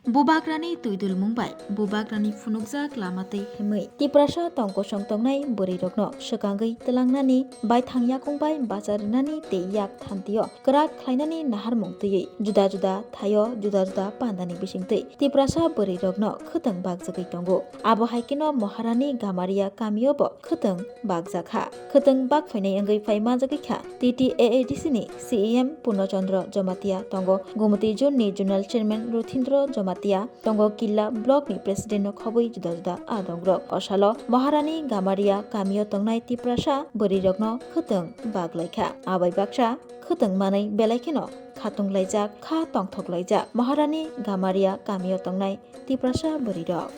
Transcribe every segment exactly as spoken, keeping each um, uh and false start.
Bubagrani twidulmung bai bubagrani phunukjak lama twi himwi Tiprasa tongkosong tongnai bwrwirokno swkangwi twlangnani, baithang yakung bai bacha rwnani tei yak thantio kwrak khlainani naharmung twiwi juda juda thaio juda juda pandani bisingtwi Tiprasa bwrwirokno khwtwng bakjagwi tongo. Abo hai kheno Maharani Gamaria kamio bo khwtwng bakjakha. Khwtwng bakphainai wngwi phai manjagwi kha T T A A D C ni C E M Purno Chandra Jamatia tongo, Gumti Zone ni Zonal Chairman Ruthindra Jamatia tongo, Killa Block ni President no khobwi juda juda adongrok. O salo Maharani Gamaria kamio tongnai Tiprasa bwrwirokno khwtwng baklaikha. Abai baksa khwtwng manwi belai kheno khatung laijak, kha tongthok laijak Maharani Gamaria kamio tongnai Tiprasa bwrwirok.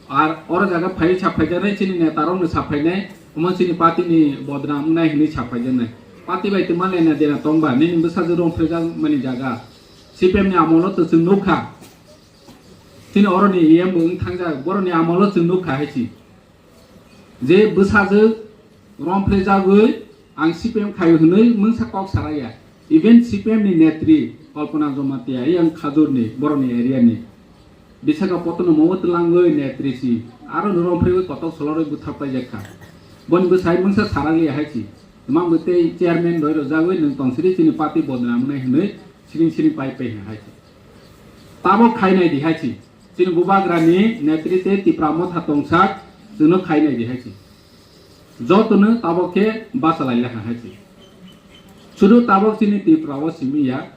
Ar oro jaga phai sa phaijaknai chini neta rok no sa phainai, omo chini party ni bodnam wngnai hinwi sa phaijaknai. Party bai twma lena dena tongba, nini bwsajwk rong phrijak mani jaga. C P M ni amolo to chwng nukha. Chini oro ni E M bo wng thangjak, borok ni amolo chwng nukha hai si. Je bwsajwk romphre jagwi ang C P M khaio hwnwi mungsa kok saraya. Even C P M ni netri Kalpana Jamatia, yang Khajurni, borokni area ni. Visakhapatnam o twlangwi netri si, aro no romphrewi kotok solorwi butharpai jak kha. Boni bwsai mungsa saraliya hai si. Twmang bo tei chairman roi rojagwi nwng tongsiri chini party bodnam wngnai hwnwi siring siring pai pai hai si. Tabok khai nai di hai si. Chini bubagrani netri tei Tipra Motha tongsak chwngno khai nai di hai si. Jotono tabok khe bachalai lekha hai se. Sudu tabok chini Tripura o simi ya,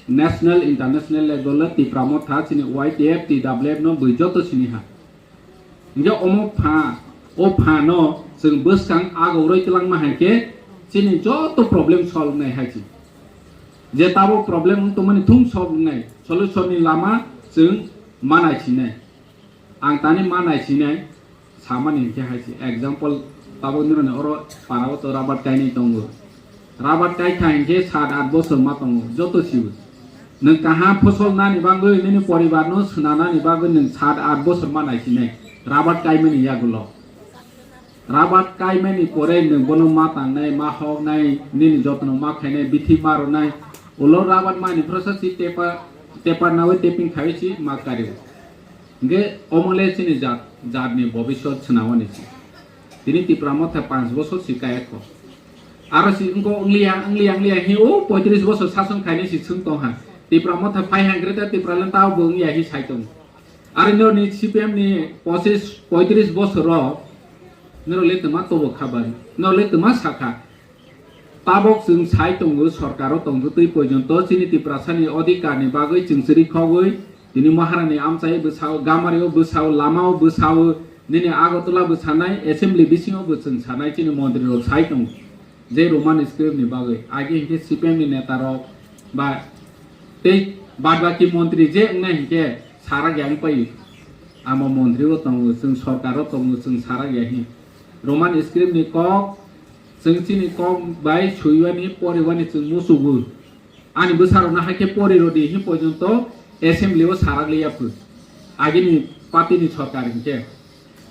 national, international level o Tipra Motha chini Y T F, T W F no bui joto sini ha. Hingke omo pha, o pha no chwng bwskang ago roi twlangma hai khe chini joto problem solve nai hai se. Je tabok problem wng tongmani thung solve nai, solution ni lama chwng manai sinai. Ang tani ma naisinai samani hinkhe hai se. Example, tabuk nini oro para o to rabat kainwi tongo. Rabat kai kha hinkhe sat at bosor ma tongo, joto sibo. Nwng kaham phosol nani bagwi, nini poribar no swnanani bagwi nwng sat at bosor ma naisinai rabat kaimani yagulo. Rabat kaimani pore nwng bono ma tangnai, ma hoknai, nini jotno ma khainai, bithi ma rwnai. Ulo rabat mani phrosa si tepa, tepar nawi taping khawi si ma kario. Hingke omo le chini jat, jatni bobiswt swnamani se. Tini Tipra Motha panch bosor si kaya kho. Aro si wngko wngliya, wngliya, wngliya hi o poitris bosor sason khainai si chwng tong ha. Tipra Motha phai ha Greater Tipraland tao bo wngya hi sai tongo. Aro norni C P M ni pochis, poitris bosor o norok le twma tobo kha bai, norok le twma sakha. Tabok chwng sai tongo, sorkaro tongtwtwi poijonto chini Tiprasani odhikarni bagwi chwng chwrwi khogwi, tini Maharani amchai bwsao, Gamario bwsao, lamao bwsao, nini Agartala bwsanai, assembly bisingo bo chwng sanai chini montrirok sai tongo. Je Roman script ni bagwi, age hinkhe C P M ni neta rok ba tei bad baki montri je wngnai hinkhe sarak ya wngpai. Amo montri o tongo, chwng sorkar o tongo, chwng sarak ya hi. Roman script ni kok, chwng chini kok bai suiwani, poriwani chwng musugo. Ani bwsarokno hai khe pori rw di, hi porjonto assembly o sarak liya phu. Agini party ni sorkar hinkhe.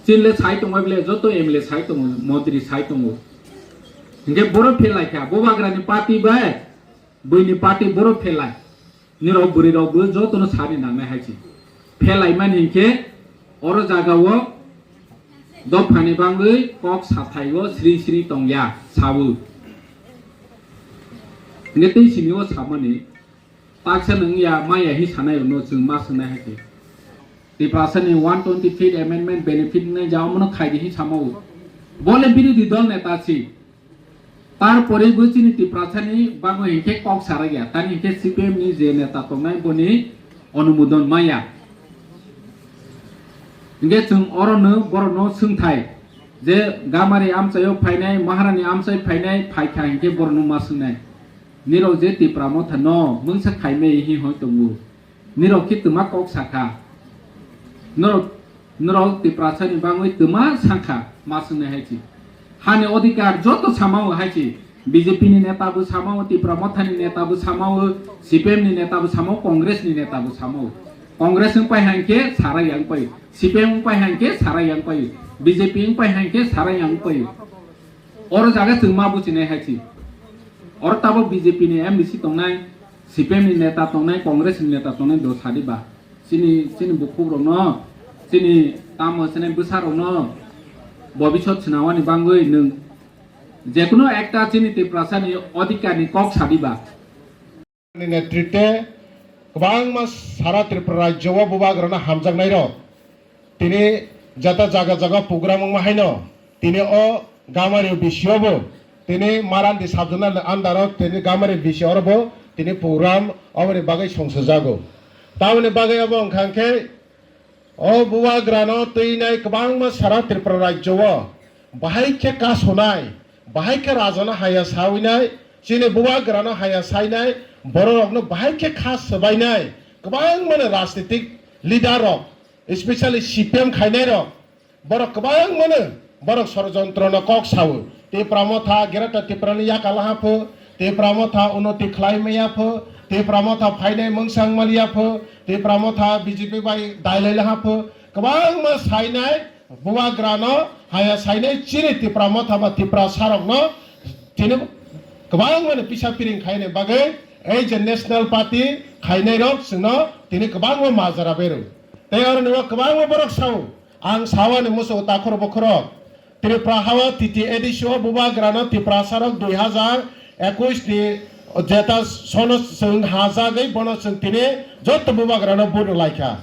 Chini le sai tongo bile, joto M L A sai tongo, montri sai tongo. Hinkhe borok phelai kha, bubagrani party bai buini party borok phelai. Nirok bwrwi rok bo jotono sani nangnai hai se. Phelai mani hinkhe oro jaga o dophani bangwi kok sathai o sri sri tongya sao. Hinkhe tei sini o samani taksa nwng ya maya hi sanai no chwng ma swngnai hai se. Tiprasani one twenty fifth amendment benefit wngnai ja omono khaidi hi samao. Bole birodhi dol neta si. Tarpore bo chini Tiprasani bagwi hinkhe kok sarakya. Tani hinkhe C P M ni je neta tongnai boni onumodon maya. Hinkhe chwng orono borokno swngthai je Gamari amchaio phainai, Maharani amchai phainai, phaikha hinkhe borokno ma swngnai. Nirok je Tipra Motha no mungsa khaimai hi hoi tongo. Nirok khe twma kok sakha. Norok, norok Tiprasani bangwi twma sangkha, ma swngnai hai se. Hani odhikar joto samao hai se. B J P ni neta bo samao, Tipra Motha ni neta bo samao, C P M ni neta bo samao, Congress ni neta bo samao. Congress wng pai hai khe sarai yang pai. C P M wng pai hai khe sarai yang pai. B J P wng pai hai khe sarai yang pai. Oro jaga chwng ma buchinai hai se. Oro tabok B J P ni M D C tongnai, C P M ni neta tongnai, Congress ni neta tongnai do sadi ba. Chini, chini bukhukrokno, chini tamo chini bwsarokno bobisot swnamani bangwi nwng jekunu ekta chini Tiprasani odhikarni kok sadiba. Ni netrite kwbangma sara Tripura rajyo o bubagrano hamjaknairok tini jata jaga jaga program wngma haino tini o Gamari bisio bo tini Marandi subzonal under o tini Gamari bisio oro bo tini program oboni bagwi songsojago. Tamoni bagwi obo wngkha khe o bubagrano twinai kwbangma sara Tripura rajyo o bahai khe kasonai, bahai khe rajano haya sawinai, chini bubagrano haya sainai, bororokno bahai khe kha swbainai, kwbangmano rajnitik leader rok, especially C P M khainairok, borok kwbangmano borok sorojontrono kok sao. Tipra Motha, Greater Tiprani yakala hapho, Tipra Motha unoti khlai maya pho, Tipra Motha phainai mungsang maliya pho, Tipra Motha B J P bai dailai laha pho, kwbangma sainai bubagrano haya sainai chini Tipra Motha ba Tiprasarokno tini kwbangmano pisa piring khaini bagwi ei je National Party khainairok chwngno tini kwbangma majra beru. Tei oro nukgo kwbangma borok sao, ang sawani muchungo takhur bukhurok, Tripura hao T T A D C o bubagrano Tiprasarok dui hazar ekush ni jeta sono chwng hajagwi bono chwng tini joto bubagrano vote rwlaikha.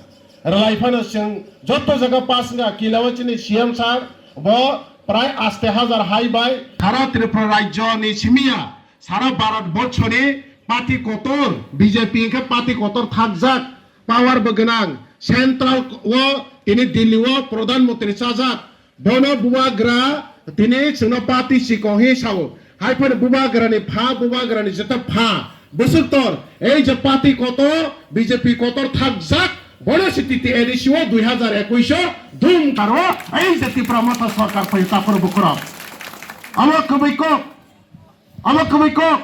Rwlai phano chwng joto jaga pass wngkha, kilao chini C M sir bo prai aste hazar hai bai. Sara Tripura rajyo ni simiya, sara Bharat borso ni party kotor, B J P hwnkhe party kotor thakjak, power bo gwnang, central o tini Delhi o pradhan mantri chajak, bono bubagra tini chwngno party sikong hi sao. Hai phano bubagrani pha, bubagrani jeta pha, bwswk tor, ei je party kotor, B J P kotor thakjak, bono se T T A D C o dui hazar ekush o dum karo, ei je Tipra Motha sorkar phai takhur bukhurok. Amo kwbwi kok, amo kwbwi kok,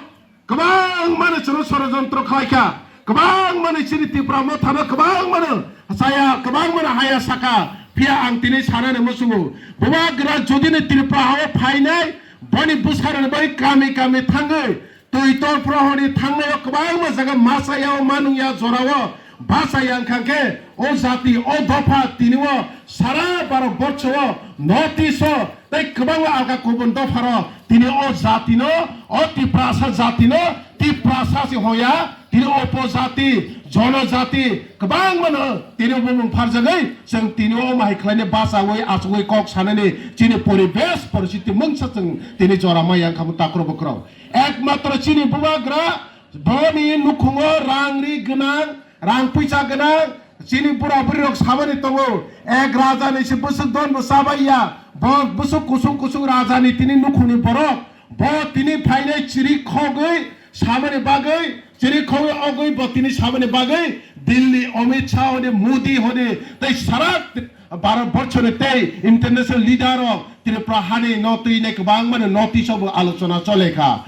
kwbangmano chwngno sorojontro khlaikha, kwbangmano chini Tipra Mothano kwbangmano saya, kwbangmano haya saka, phiya ang tini sanani muchungo, bubagra jodi ni Tripura hao phainai, boni bwsarokni bai kami kami thangwi, twi tor prohoni thangnaio kwbangma jaga machaya o manungya jorao bachaya wngkha khe o jati o dopha tini o sara Bharat borso o North East o tei kwbangma alka kubun dopharo tini o jatino, o Tiprasa jatino Tiprasa se hoya, tini upojati, jonojati kwbangmano tini bumung pharjagwi chwng tini o mai khlaini bachawi achugwi kok sanani chini poribesh poristhiti mungsa chwng tini jora maya wngkha takhur bukhurok. Ekmatro chini bubagra boni nukhungo rang ri gwnang, rang puisa gwnang, chini bura buri rok sabani tongo, ek raja ni se bwswk don bo chabai ya, bo bwswk kusung kusung raja ni tini nukhungni borok, bo tini phainai chiri khogwi samani bagwi, chiri khogwi ogwi bo tini samani bagwi Delhi Amit Shah hone, Modi hone, tei sara Bharat borso ni tei international leader rok Tripura hani no twi ne kwbangma no notice o bo alochona chole kha.